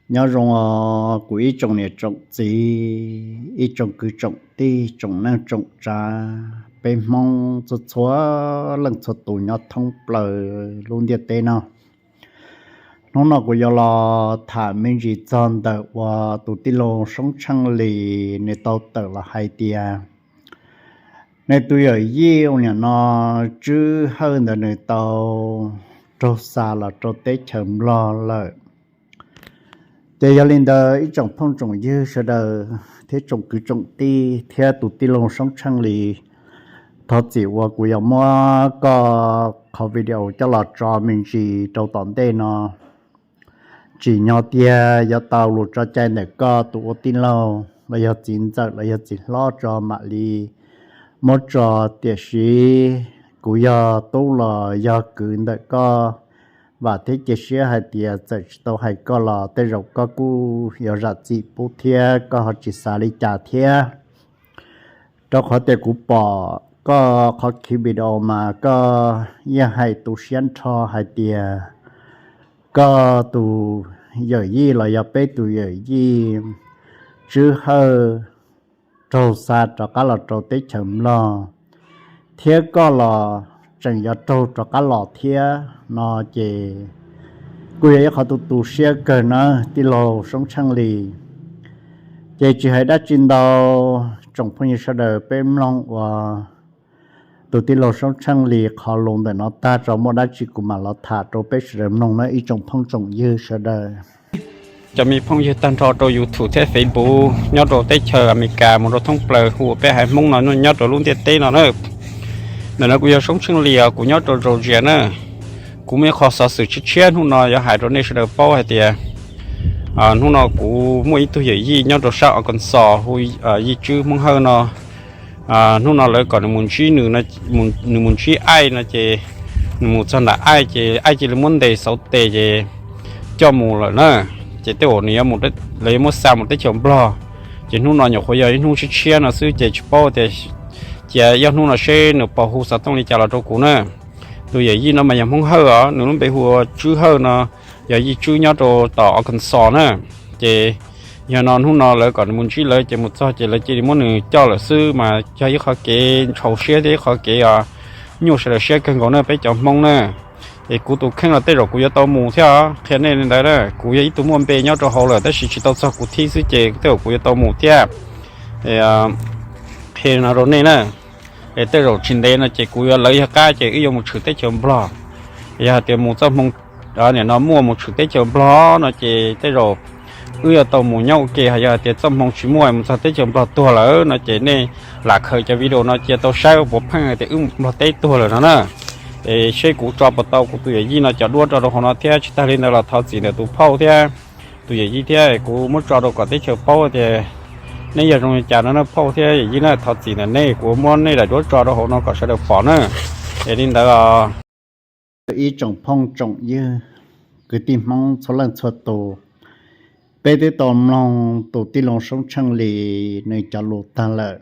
Nyob zoo os kuv ib tsoom niam tsoom txiv, ib tsoom kwv tsoom tij, tsoom neej tsoom tsav, peb Hmoob txhua txhua leej txhua tus nyob thoob plaws lub ntiaj teb no. Hnub no kuv yuav los tham me ntsis txog ntawm uas tus tij laug Soob Tsheej Lis nws tau tawm los hais tias nws tus yawm yij ua niam no Tswb Hawj ntawd nws tau raug xa los rau teb chaws Nplog lawm. Ces yog li ntawd ib tsoom phooj tsoom ywg sawv daws thiab tsoom kwv tsoom tij thiab tus tij laug Soob Tsheej Lis, thov txim uas kuv yuav muab koj qhov video coj los tso me ntsis rau tom ntej no. Tsim nyog tiag yuav tau lus tso cai ntawm koj tus ua tij laug los yog txiv ntxawm los yog txiv hlob tso mam li muab tso, tiam sis kuv yog tub los yog kwv ntawm koj, vam thiab cia siab hais tias txawm tsis tau hais koj los tej zaum koj kuj yuav zam txim pub thiab koj ho tsis xav li cas thiab. Rau qhov tias kuv pom koj qhov video mas koj yeej hais tu siab nrho hais tias koj tus yawm yij los yog peb tus yawm yij Tswb Hawj raug xa rov qab los rau teb chaws Nplog, thiab koj los tseem yuav raug rov qab los thiab no ces kuj yog ib qhov tu tu siab kawg nawb tij laug Soob Tsheej Lis. Ces tsis hais dab tsi ntau, tsoom phooj ywg sawv daws peb mloog uas tus tij laug Soob Tsheej Lis qhov lus ntawm no tag tso muaj dab tsi kuv mam los tham rau peb sawv daws mloog nawb ib tsoom phooj tsoom ywg sawv daws. Cov me phooj ywg tag nrho rau YouTube thiab Facebook nyob rau teb chaws Amelikas mus rau thoob plaws hu ua peb haiv Hmoob no nyob rau lub ntiaj teb no na. Ntawm no kuv yog Soob Tsheej Lis os, kuv nyob rau Georgia na. Kuv muaj ib qho xov xwm tshiab tshiab hnub no yuav hais rau nej sawv daws paub hais tias hnub no kuv muaj ib tug yawm yij nyob rau sab Arkansas hu yij Tswb Hmoob Hawj no. Hnub no lawv kom nws mus ntsib nws, nws mus ntsib Aij no ces nws mus txog nram Aij ces Aij cia li muab ntes xauv tes ces coj mus lawm na. Ces tej uas nws yuav mus, lawv yuav muab xa mus teb chaws Nplog. Ces hnub no nyuam qhuav yog ib hnub tshiab tshiab no xwb ces tsis paub tias, cia yog hnub no seb nws puas hu xov tooj li cas los rau kuv na. Tus yawm yij no mas yog Hmoob Hawj os, nws lub npe hu ua Tswb Hawj no, yog yij Tswb nyob rau tom Arkansas na. Ces yog no hnub no lawv kom nws mus ntsib lawv ces mus txog ces lawv cia li muab nws coj lawm xwb mas yog ib qhov kev ntshau siab thiab ib qhov kev nyuaj sawv daws siab kawg nkaus na peb cov Hmoob na. Es kuv tus kheej los tej zaum kuv yuav tau mus thiab os, qhia nej li ntawd na, kuv yog ib tug muaj npe nyob rau hauv lawm tab sis tsis tau txog kuv thib xwb ces tej zaum kuv yuav tau mus thiab. Qhia no rau nej na, es tej zaum tsis ntev no ces kuv yuav, lawv yog qab ces wb yuav mus tshwm teb chaws Nplog. Yog hais tias mus txoj hmoo, nim no muaj mus tshwm teb chaws Nplog no ces tej zaum wb yuav tau mus nyob ua ke. Yog hais tias txoj hmoo tsis muaj mus txog teb chaws Nplog tuag lawm no ces nej lam khaws cov video no cia tau saib puas pheej tias wb mus Nplog teb tuag lawm no na. Es seb kuv tso puas tau kuv tus yawm yij no cov duab rau rau hauv no thiab tsis tag li ntawd los thov txim ntawm tus phauj thiab tus yawm yij thiab kuv muab tso rau kom teb chaws paub tias neb yog zoo li cas no na phauj thiab yawm yij na, thov txim ntawm nej, kuv muab nej daim duab tso rau hauv no kom sawv daws pom na. Es li ntawd os. Ib tsoom phooj tsoom ywg, kwv tij Hmoob txhua leej txhua tus, peb twb tau mloog tus tij laug Soob Tsheej Lis nws cov lus tag lawm.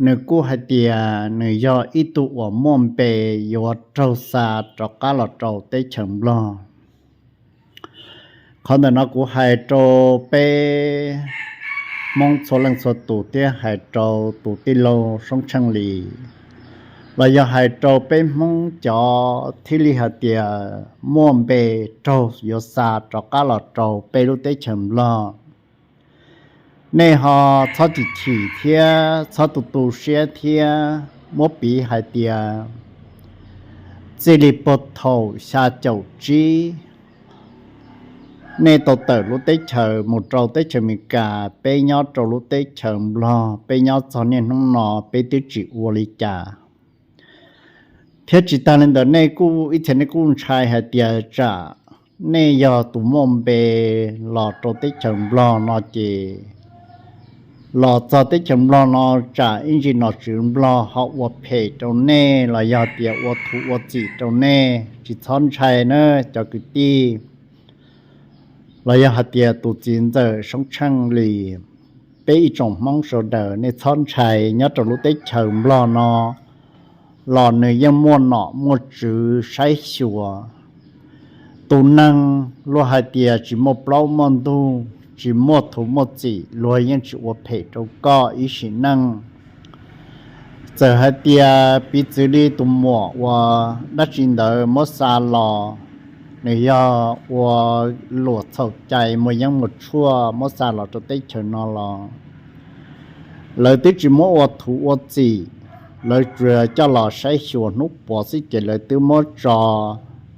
Nws kuj hais tias nws yog ib tug uas muaj npe yuav raug xa rov qab los rau teb chaws Nplog. Qhov ntawm no kuv hais rau peb Hmoob txhua leej txhua tus thiab hais rau tus tij laug Soob Tsheej Lis, los yog hais rau peb Hmoob cov thiaj li hais tias muaj npe raug yuav xa rov qab los rau peb lub teb chaws Nplog. Nej ho txhob chim chim thiab txhob tu tu siab thiab muab piv hais tias txij li puag thaum xya caum tsib nej tau tawm lub teb chaws mus rau teb chaws Amelikas, peb nyob rau lub teb chaws Nplog, peb nyob txog niaj hnub no peb twb tsis ua li cas. Thiab tsis tag li ntawd nej kuj ib txhia nej kuj ntshai hais tias tsam nej yog tus muaj npe los rau teb chaws Nplog no ces los txog teb chaws Nplog no tsam ib ntsis nom tswv Nplog ho ua phem rau nej los yog tias ua thuv ua txim rau nej, tsis txhob ntshai na cov kwv tij. Los yog hais tias tus txiv ntxawm Soob Tsheej Lis, peb ib tsoom Hmoob sawv daws nej txhob ntshai, nyob rau lub teb chaws Nplog no los nws yeej muaj nom muaj tswv saib xyuas. Tus neeg luag hais tias tsis muaj plaub muaj ntug, tsis muaj txhuv muaj txim, luag yeej tsis ua phem rau koj ib sim neej. Txawm hais tias piv txwv li tus muam uas dab tsi ntawd muab xa los, nws yog ua luam txhaum cai muaj yeeb muaj tshuaj muab xa los rau teb chaws no los, lawv twb tsis muab ua txhuv ua txim, lawv tsuas coj los saib xyuas hnub puav xwb ces lawv twb muab tso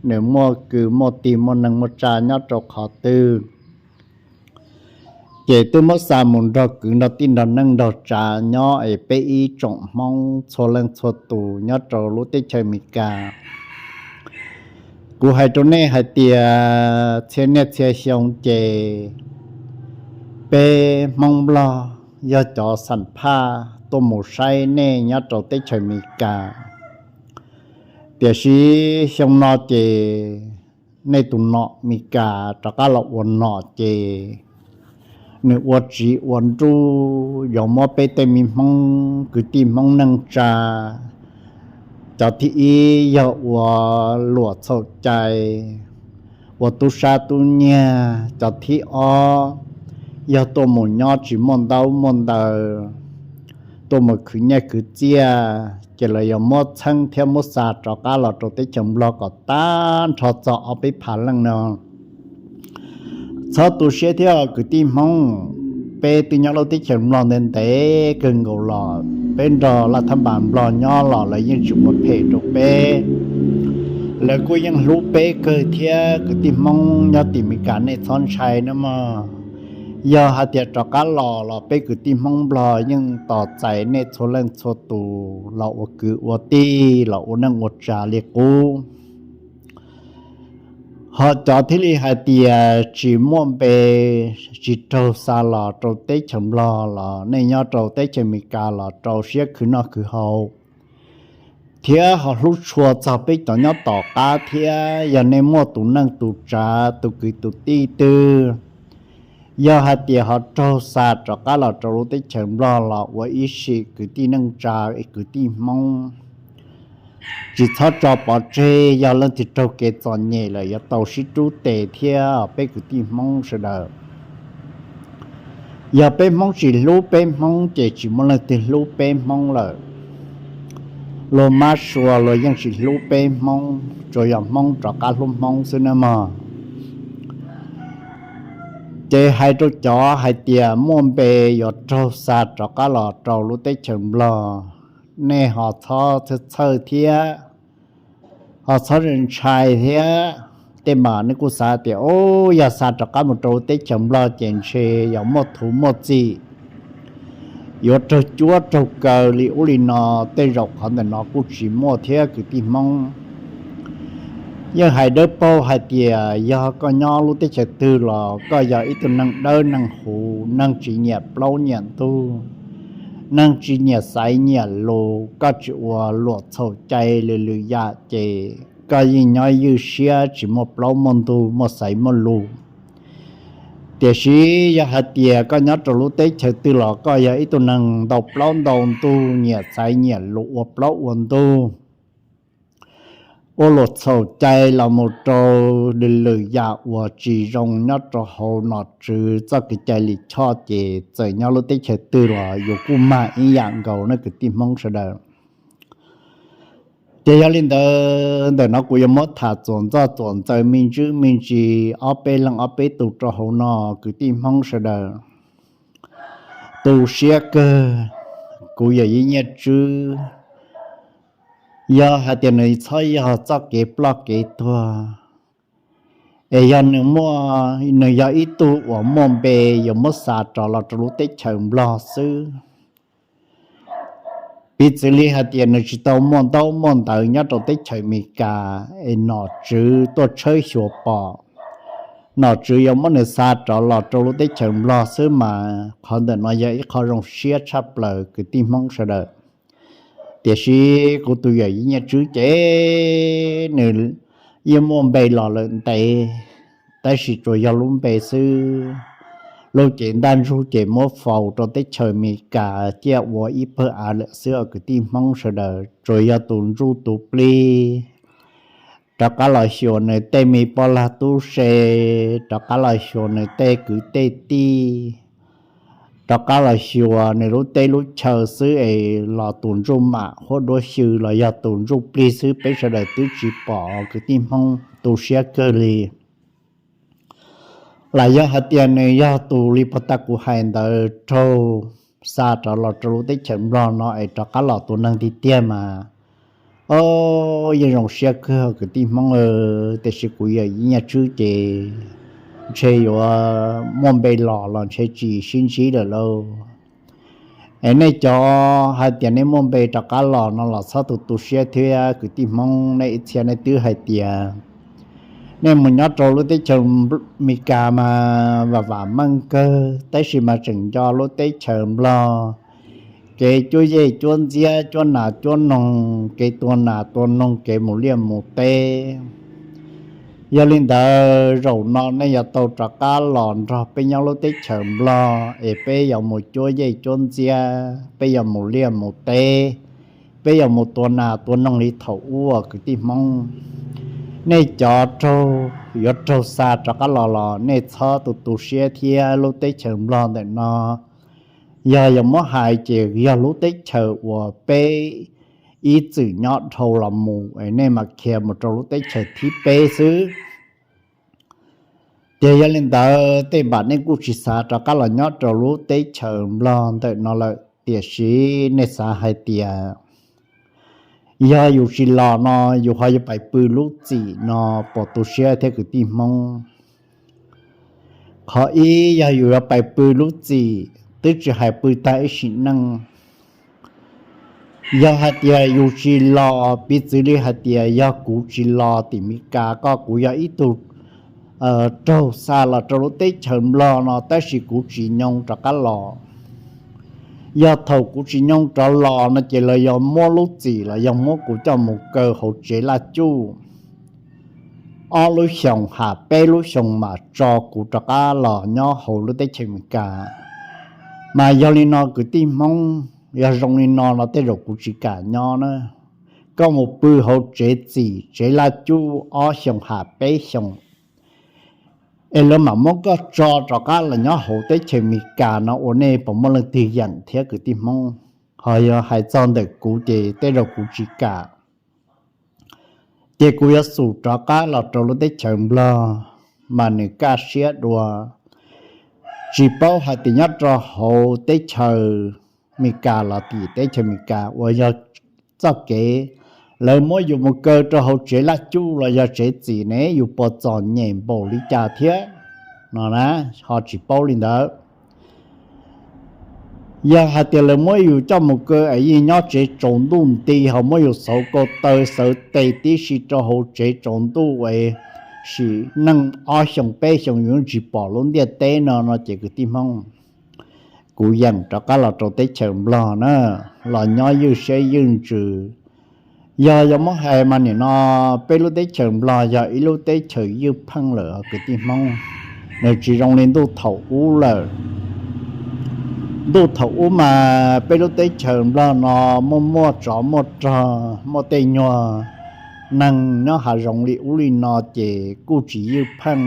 nws muaj kws muaj tig muaj neeg muaj tsa nyob rau qhov twg, ces twb muab xa mus nrog kwv nrog tij nrog neej nrog tsav nyob es peb ib tsoom Hmoob txhua leej txhua tus nyob rau lub teb chaws Amelikas. Kuv hais rau nej hais tias txhia niaj txhia xyoo ces peb Hmoob Nplog yog cov xam phaj tuaj mus saib nej nyob rau teb chaws Amelikas. Tiam sis xyoo no ces nej tus nom Amelikas rov qab los ua nom ces nws ua tsiv ua nruj yuav muab peb tej me Hmoob kwv tij Hmoob neej tsa, cov thib ib yog ua luam txhaum cai, ua tub sab tub nyiag, cov thib ob yog tuaj mus nyob tsis muaj ntaub muaj ntawv, tuaj mus khwv nyiaj khwv txiaj, ces lawv yuav muab txheeb thiab muab xa rov qab los rau teb chaws Nplog kom tag nrho txog ob peb phav leej no. Txhob tu siab thiab kwv tij Hmoob, peb twb nyob lub teb chaws Nplog ntev ntev kawg nkaus los, peb nrog laj thab npas Nplog nyob los lawv yeej tsis ua phem rau peb. Lawv kuj yeej hlub peb kawg thiab kwv tij Hmoob nyob tim Amelikas nej txhob ntshai nawb mog. Yog hais tias rov qab los los peb kwv tij Hmoob Nplog yeej tos txais nej txhua leej txhua tus los ua kwv ua tij los ua neej ua tsav li qub. Ho cov thiaj li hais tias tsis muaj npe, tsis raug xa los rau teb chaws Nplog los nej nyob rau teb chaws Amelikas los rau siab khwv noj khwv haus thiab ho hlub tshua txog peb cov nyob tom qab thiab. Yog nej muaj tus neej tus tsav tus kwv tus tij twg, yog hais tias ho raug xa rov qab los rau lub teb chaws Nplog los ua ib sim kwv tij neej tsa, kwv tij Hmoob, tsis txhob tso pov tseg. Yog leej twg raug kev txom nyem lawm yuav tau sib rub tes thiab peb kwv tij Hmoob sawv daws. Yog peb Hmoob tsis hlub peb Hmoob ces tsis muaj leej twg hlub peb Hmoob lawm. Luag mab sua luag yeej tsis hlub peb Hmoob, tsuas yog Hmoob rov qab hlub Hmoob xwb nawb mog. Ces hais rau cov hais tias muaj npe yuav raug xa rov qab los rau lub teb chaws Nplog, nej ho txhob txhawj txhawj thiab, ho txhob ntshai thiab. Tej mas nej kuj xav tias, o, yog xa rov qab mus rau lub teb chaws Nplog ces ntshe yuav muaj txhuv muaj txim, yuav raug cuab raug kaw li ub li no. Tej zaum qhov ntawm no kuj tsis muaj thiab kwv tij Hmoob. Yeej hais dawb paug hais tias yog koj nyob lub teb chaws twg los koj yog ib tug neeg dawb neeg huv, neeg tsis nyiam plaub nyiam ntug, neeg tsis nyiam xaiv nyiam lus, koj tsis ua luam txhaum cai lwm lwm yam ces koj yeej nyob ywj siab tsis muaj plaub muaj ntug muaj xaiv muaj lus. Tiam sis yog hais tias koj nyob rau lub teb chaws twg los koj yog ib tug neeg ntau plaub ntau ntug, nyiam xaiv nyiam lus, ua plaub ua ntug, ua luam txhaum cai los mus rau lwm lwm yam uas tsis zoo nyob rau hauv nom tswv txoj kev cai lij choj ces txawm nyob lub teb chaws twg los yus kuj mag ib yam nkaus na kwv tij Hmoob sawv daws. Ces yog li ntawd ntawm no kuv yuav muab tham txuas ntxoj txuas ntxaws me ntsis me ntsis ob peb leej ob peb tus rau hauv no kwv tij Hmoob sawv daws. Tu siab kawg, kuv yawm yij Nyiaj Tswb, yog hais tias nws txhob yog txoj kev ploj kev tuag, es yog nws muaj, nws yog ib tug uas muaj npe yuav muab xa rov los rau lub teb chaws Nplog xwb. Piv txwv li hais tias nws tsis tau muaj ntaub muaj ntawv nyob rau teb chaws Amelikas es nom tswv tuaj tshawb xyuas pom, nom tswv yuav muab nws xa rov los rau lub teb chaws Nplog xwb mas qhov ntawm no yog ib qho zoo siab tshaj plaws kwv tij Hmoob sawv daws. Tiam sis kuv tus yawm yij Nyiaj Tswb ces nws yeej muaj npe los lawm ntev, tab sis tsuas yog lub npe xwb. Lub cev ntaj ntsug ces muab faus rau teb chaws Amelikas ciaj ua ib pawg av lawm xwb os kwv tij Hmoob sawv daws. Tsuas yog tus ntsuj tus plig, rov qab los xyuas nws tej me poj lag tub se, rov qab los xyuas nws tej kwv tej tij, rov qab los xyuas nws lub teb lub chaw xwb es los tus ntsuj mam huab duab xyw los yog tus ntsuj plig xwb peb sawv daws twb tsis pom, kwv tij Hmoob tu siab kawg li. Los yog hais tias nws yog tus li puag ta kuv hais ntawd raug xa rov los rau lub teb chaws Nplog no es rov qab los tua neeg tiag tiag mas, o, yeej zoo siab kawg kwv tij Hmoob, tiam sis kuv yawm yij Nyiaj Tswb ces ntshe yuav muaj npe los los ntshe tsis sib ntsib lawm lauj. Es nej cov hais tias nej muaj npe rov qab los no los txhob tu tu siab thiab kwv tij Hmoob, nej ib txhia nej twb hais tias nej mus nyob rau lub teb chaws Amelikas mas vam vam meej kawg, tab sis mas tseem nco lub teb chaws Nplog kev cuab yej cuab ntxiab, cuab nas cuab noog, kev tua nas tua noog, kev mus liaj mus teb. Yog li ntawd zaum no nej yuav tau rov qab los nrog peb nyob lub teb chaws Nplog es peb yuav mus cuab yej cuab ntxiab, peb yuav mus liaj mus teb, peb yuav mus tua nas tua noog li thaum ub, kwv tij Hmoob. Nej cov raug, yuav raug xa rov qab los los nej txhob tu tu siab thiab, lub teb chaws Nplog ntawm no yog yuav muab hais ces yog lub teb chaws uas peb ib txwm nyob dhau los mus es nej mam khiav mus rau lub teb chaws thib peb xwb. Ces yog li ntawd tej npam nej kuj tsis xav rov qab los nyob rau lub teb chaws Nplog ntawm no lawm, tiam sis nej xav hais tias yog yus tsis los no yus ho yuav pais pw lub txim no puas tu siab thiab kwv tij Hmoob? Qhov ib, yog yus yuav pais pw lub txim twb tsis hais pw tag ib sim neej, yog hais tias yus tsis los, piv txwv li hais tias yog kuv tsis los tim Meskas, koj, kuv yog ib tug raug xa los rau lub teb chaws Nplog no tab sis kuv tsis nyoo rov qab los. Yog thaum kuv tsis nyoo rov los no ces lawv yuav muab lub txim los yog muab kuv coj mus kaw hauv tsev laj cuj ob lub xyoos ham peb lub xyoos mam tso kuv rov qab los nyob hauv lub teb chaws Amelikas. Mas yog li no kwv tij Hmoob, yog zoo li no no tej zaum kuv tsis kam nyob na. Koj mus pw hauv tsev txim tsev laj cuj ob xyoos ham peb xyoos es lawv mam muab koj tso rov qab los nyob hauv teb chaws Amelikas no ua nej puas muaj leej twg yeem thiab kwv tij Hmoob? Ho yog hais txog ntawm kuv ces tej zaum kuv tsis kam. Ces kuv yuav xub rov qab los rau lub teb chaws Nplog mas nws kaj siab dua. Tsis paub hais tias nyob rau hauv teb chaws Amelikas los tim teb chaws Amelikas uas yog txoj kev lawv muab yus mus kaw rau hauv tsev laj cuj los yog tsev txim ne yus puas txom nyem npaum li cas thiab no na, ho tsis paub li ntawd. Yog hais tias lawv muab yus coj mus kaw es yeej nyob tsev tsaus ntuj nti ho muab yus xauv ko taw xauv tes tib si rau hauv tsev tsaus ntuj es sim neej ob xyoos peb xyoos yus tsis pom lub ntiaj teb no no ces kwv tij Hmoob, kuv yeem rov qab los rau teb chaws Nplog na, los nyob ywj siab ywj ntsws. Yog yuav muab hais mas nim no peb lub teb chaws Nplog yog ib lub teb chaws ywj pheej lawm kwv tij Hmoob, nws tsis zoo li ntuj thaum ub lawm. Ntuj thaum ub mas peb lub teb chaws Nplog no muaj muaj tsov muaj rog, muaj tej nyuag neeg nyob hav zoov li ub li no ces kuj tsis ywj pheej.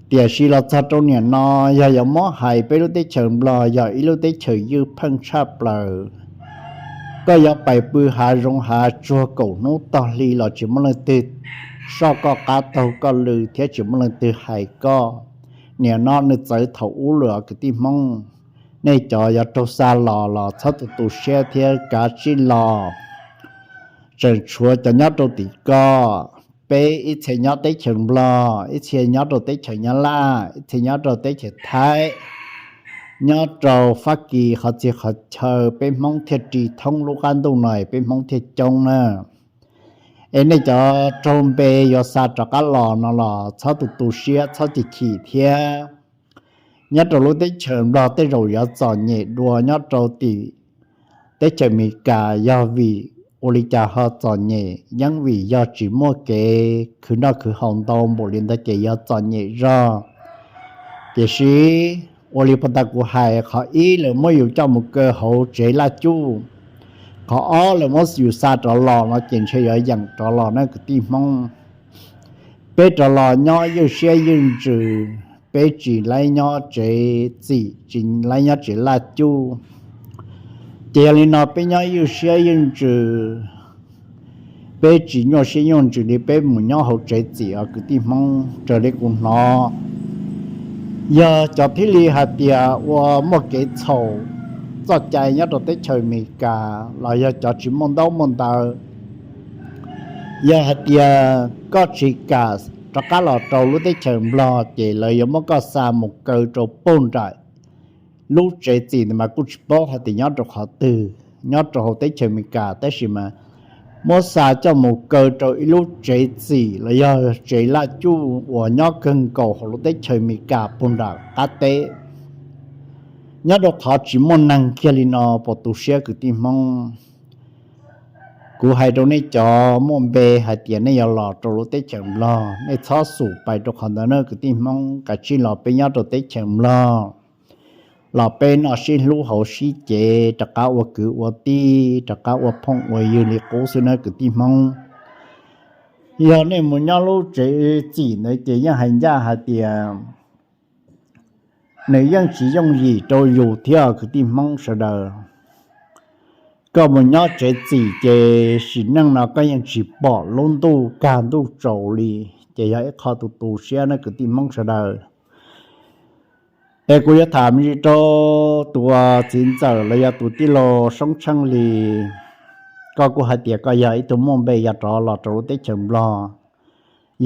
Tiam sis los txog rau nim no, yog yuav muab hais peb lub teb chaws Nplog yog ib lub teb chaws ywj pheej tshaj plaws. Koj yuav pais pw hav zoov hav tsuag kaum hnub tog hli los tsis muaj leej twg soj koj qab taug koj lw thiab tsis muaj leej twg hais koj. Nim no nws txawv thaum ub lawm kwv tij Hmoob. Nej cov yuav raug xa los los txhob tu tu siab thiab kav tsij los. Tseem tshuav cov nyob rau tim ko, peb ib txhia nyob teb chaws Nplog, ib txhia nyob rau teb chaws Nyab Laj, ib txhia nyob rau teb chaws Thaib, nyob rau Fab Kis qhov txhia qhov chaw, peb Hmoob thiaj ris thoob lub qab ntuj no, peb Hmoob thiaj coob na. Es nej cov raug npe yuav xa rov qab los no los txhob tu tu siab, txhob chim chim thiab. Nyob rau lub teb chaws Nplog tej zaum yuav txom nyem dua nyob rau tim teb chaws Amelikas. Yog vim ua li cas ho txom nyem? Yeej vim yog tsis muaj kev khwv noj khwv haus ntau npaum li ntawd ces yog txom nyem zog. Tiam sis ua li puag ta kuv hais, qhov ib lawv muab yus coj mus kaw hauv tsev laj cuj, Qhov ob lawv muab yus xa rov los no ces ntshe yuav yeem rov los na kwv tij Hmoob. Peb rov los nyob ywj siab ywj ntsws, peb tsis laib nyob tsev txim, tsis laib nyob tsev laj cuj. Ces yog li no peb nyob ywj siab ywj ntsws, peb tsis nyuaj siab nyuaj ntsws li, peb mus nyob hauv tsev txim os kwv tij Hmoob. Raws li kuv hnov, yog cov thiaj li hais tias ua muaj kev txhaum txoj cai nyob rau teb chaws Amelikas los yog cov tsis muaj ntaub muaj ntawv. Yog hais tias koj tsis kam rov qab los rau lub teb chaws Nplog ces lawv yuav muab koj xa mus kaw rau puag nraim lub tsev txim ntawd mas kuj tsis paub hais tias nyob rau qhov twg nyob rau hauv teb chaws Amelikas, tab sis mas muab xa coj mus kaw rau ib lub tsev txim los yog tsev laj cuj uas nyob kawg nkaus hauv lub teb chaws Amelikas puag nram qab teb. Nyob rau qhov tsis muaj neeg kiag li no puas tu siab kwv tij Hmoob? Kuv hais rau nej cov muaj npe hais tias nej yuav los rau lub teb chaws Nplog, nej txhob xum pais rau qhov ntawd na kwv tij Hmoob. Kav tsij los peb nyob rau teb chaws Nplog, los peb noj sib hlub haus sib cev, rov qab ua kwv ua tij, rov qab ua phooj ua ywg li qub xwb na kwv tij Hmoob. Yog nej mus nyob lub tsev txim ntawd ces yeej hais ncaj hais tias nws yeej tsis yooj yim rau yus thiab kwv tij Hmoob sawv daws. Koj mus nyob tsev txim ces sim neej no koj yeej tsis pom lub ntuj kag ntuj tsaus li, ces yog ib qho tu tu siab na kwv tij Hmoob sawv daws. Es kuv yuav tham me ntsis rau tus txiv ntxawm los yog tus tij laug Soob Tsheej Lis. Koj kuj hais tias koj yog ib tug muaj npe yog rov los rau lub teb chaws Nplog.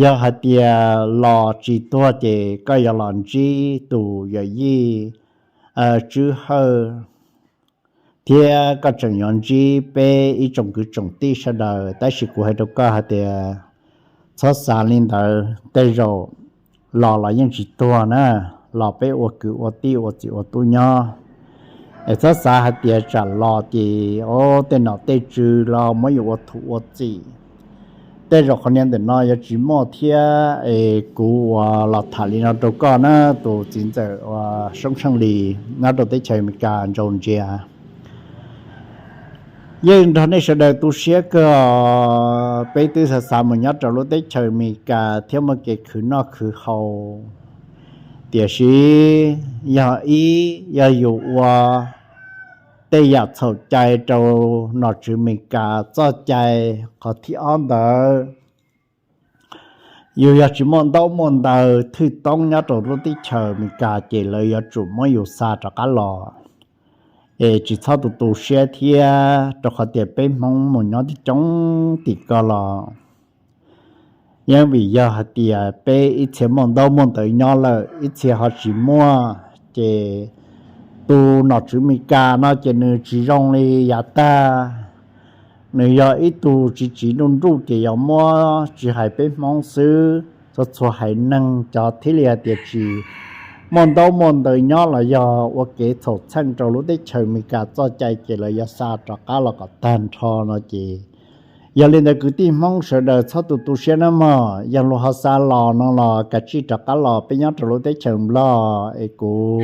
Yog hais tias los tsis tuag ces koj yuav los ntsib tus yawm yij Tswb Hawj, thiab koj tseem yuav ntsib peb ib tsoom kwv tsoom tij sawv daws. Tab sis kuv hais rau koj hais tias txhob xav li ntawd, tej zaum los los yeej tsis tuag na, los peb ua kwv ua tij ua txiv ua tub nyob. Es txhob xav hais tias tsam los ces o tej nom tej tswv los muab yus ua thum ua txim. Tej zaum qhov niag ntawm no yuav tsis muaj thiab. Es kuv uas los tham li no rau koj na tus txiv ntxawm uas Soob Tsheej Lis nyob rau teb chaws Amelikas ntsaus ntsia. Yeej nrog nej sawv daws tu siab kawg, peb twb xav xav mus nyob rau lub teb chaws Amelikas thiab muaj kev khwv noj khwv haus, tiam sis yog ib yog yus ua tej yam txhaum cai rau nom tswv Amelikas txoj cai. Qhov thib ob ntawd, yus yog tsis muaj ntaub muaj ntawv thwj toob nyob rau lub teb chaws Amelikas ces lawv yuav tsum muab yus xa rov qab los. Es tsis txhob tu tu siab thiab, rau qhov tias peb Hmoob mus nyob coob tim ko los yeej vim yog hais tias peb ib txhia muaj ntaub muaj ntawv nyob lawm, ib txhia ho tsis muaj, ces tus nom tswv Amelikas no ces nws tsis zoo li yav tag. Nws yog ib tug tsis tsiv nruj nruj ces yog muab tsis hais peb Hmoob xwb, txhua txhua haiv neeg cov thiaj li hais tias tsis muaj ntaub muaj ntawv nyob los yog ua kev txhaum txheej rau lub teb chaws Amelikas txoj cai ces lawv yuav xa rov qab los kom tag nrho no ces. Yog li ntawd kwv tij Hmoob sawv daws txhob tu tu siab na mog, yog luag ho xa los no los kav tsij rov qab los peb nyob rau lub teb chaws Nplog es kuv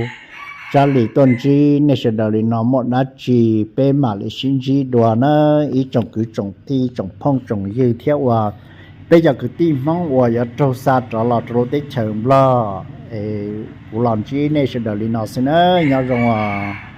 Tsab Lis tuaj ntsib nej sawv daws li no muaj dab tsi peb mam li sib ntsib dua na ib tsoom kwv tsoom tij tsoom phooj tsoom ywg thiab uas peb cov kwv tij Hmoob uas yuav raug xa rov los rau lub teb chaws Nplog. Es kuv los ntsib nej sawv daws li no xwb na, nyob zoo os.